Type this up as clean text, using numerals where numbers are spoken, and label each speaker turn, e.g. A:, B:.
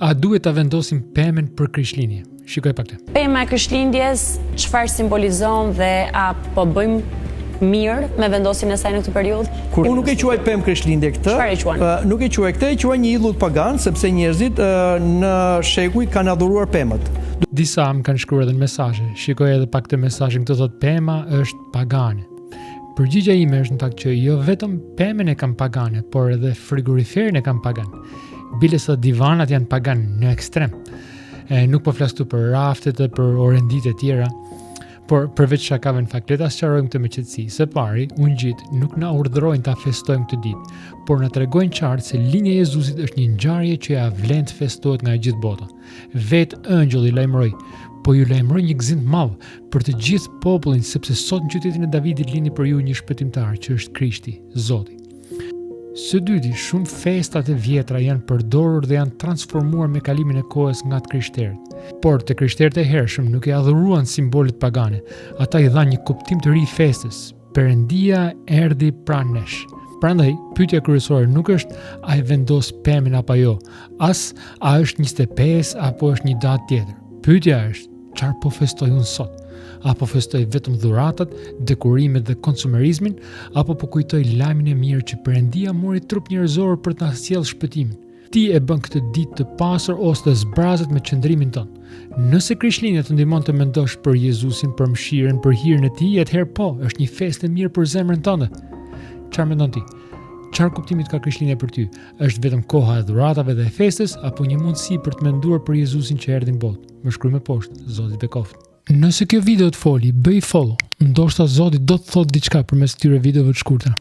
A: A duhet ta vendosim pemën për Krishtlindje? Shikoje pak
B: këtë. Pema e Krishtlindjes çfarë simbolizon dhe a po bëjmë mirë me vendosjen e saj në këtë
C: periudhë? Unë nuk e quaj pemë Krishtlindje këtë.
B: Çfarë e
C: quan? Nuk e quaj këtë, e quaj një idhull pagan sepse njerëzit në shekuj kanë adhuruar
A: pemët. Disa më kanë shkruar edhe në mesazhe. Shikoje edhe pak këtë mesazhin këtu thotë pema është pagane. Përgjigja ime është në fakt që jo vetëm pemën e kam pagane, por edhe frigoriferin e kam pagan. Biles edhe divanat janë pagan në ekstrem. E, nuk po flas këtu për raftet dhe për orenditë e tjera, por përveç shakave në fakt le ta sqarojmë këtë me qetësi. Së pari, ungjijtë nuk na urdhërojnë ta festojmë këtë ditë, por na tregojnë qartë se lindja e Jezusit është një ngjarje që ia vlen të festohet nga e gjithë bota. Vetë engjëlli lajmëroi, po ju lajmëroj një gëzim të madh për të gjithë popullin, sepse sot në qytetin e Davidit lindi për ju një shpëtimtar që është Krishti, Zoti. Së dyti, shumë festa të vjetra janë përdorur dhe janë transformuar me kalimin e kohës nga të krishterët. Por të krishterët e hershëm nuk i adhuruan simbolet pagane, ata i dhanë një kuptim të ri festës. Perëndia erdhi pranë nesh. Prandaj, pyetja kryesore nuk është a e vendos pemën apo jo, as a është 25 apo është një datë tjetër. Pyetja është, çfarë po festoj unë sot? A po festoj vetëm dhuratat, dekorimet dhe konsumerizmin, apo po kujtoj lajmin e mirë që Perëndia mori trup njerëzor për të na sjellë shpëtimin? Ti e bën këtë ditë të pasur ose të zbrazët me qëndrimin tënd. Nëse Krishtlindja të ndihmon të mendosh për Jezusin, për mëshirën, për hirin e tij, atëherë po, është një festë e mirë për zemrën tënde. Çfarë mendon ti? Çfarë kuptimi ka Krishtlindja për ty? Është vetëm koha e dhuratave dhe e festës apo një mundësi për të menduar për Jezusin që erdhi në botë? Më shkruaj më poshtë, Zoti të bekoftë. Nëse kjo video të foli, bëj follow. Ndoshta Zoti do të thotë diçka përmes këtyre videove të shkurtra.